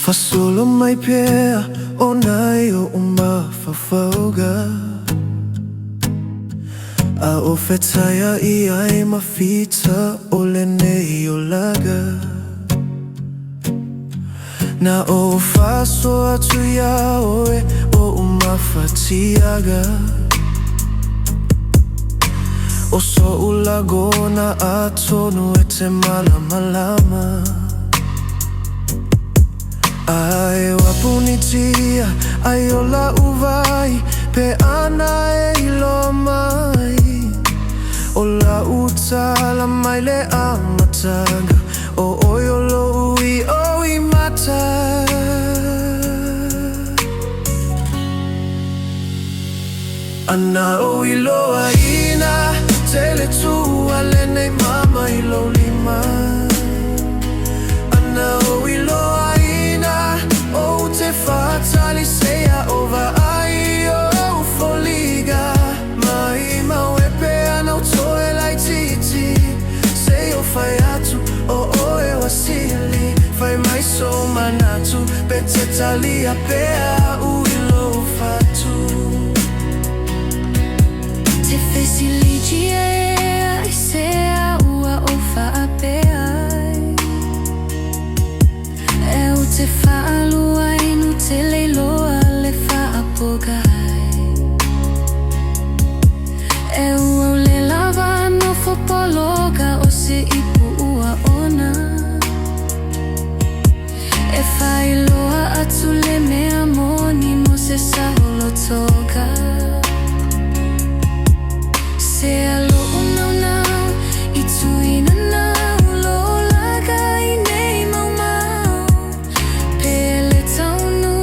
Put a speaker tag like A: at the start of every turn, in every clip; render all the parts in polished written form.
A: Fasolo mai pea o nai oʻu mafaufauga, A o fetaia i ai ma fita o lenei olaga. Na ou faasoa atu iā oe oʻu mafatiaga, O soʻu lagona atonu e te malamalama. Ae ua punitia ai o laʻu wahi pe ana e iloa mai, O laʻu tala mai le amataga, O ʻoe o loʻu iʻo i mata. Ana ou iloa ina tele tua lenei mama i lou lima, Ana ou iloa ina ou te faatali seia o vaai i ou foliga. Mai mau e pea nau toe laitiiti, Seia o fai atu o oe ua sili. Fai mai sou manatu pe te talia pea au i lou fatu.
B: Te fesiligia ea i sea ua ou faapea ai, E ou te faaluainu te leiloa le faapogai. E ua ou le lava nofo pologa o se ipu ua ona, E faailoa atu le mea moni mo se saolotoga. Sea loʻu naunau i tuina nau lo olaga i nei maumau, Pe le taunu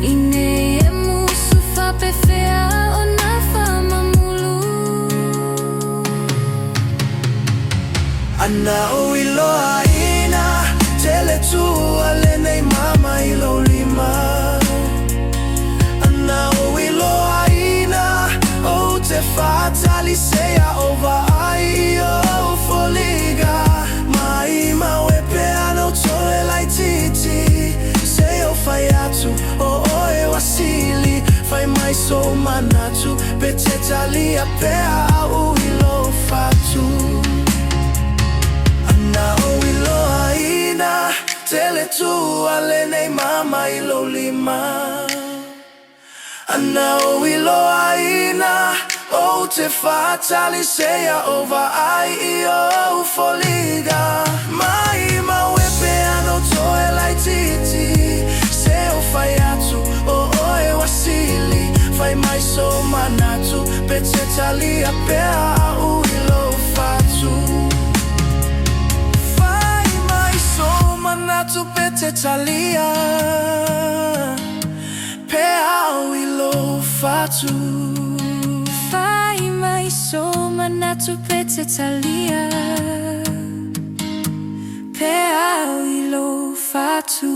B: i nei e musu faapefea ona faamamulu.
A: Ana ou iloa ina tele tua lenei mama i lou lima, Ana ou iloa ina ou te faatali seia o vaai i ou foliga. Mai mau e pea nau toe laitiiti, Seia o fai atu o oe ua sili. Fai mai sou manatu pe te talia pea au i lou fatu. Ana ou iloa ina tele tua lenei mama i lou lima, Ana ou iloa ina ou te faatali seia o vaai i ou foliga. Mai mau e pea nau toe laitiiti, Seia o fai atu o oe ua sili. Fai mai sou manatu pe te talia pea au i lou fatu. Fai mai sou manatu pe te talia pea au i lou fatu.
B: Fai mai sou manatu pe te talia pea au i lou fatu.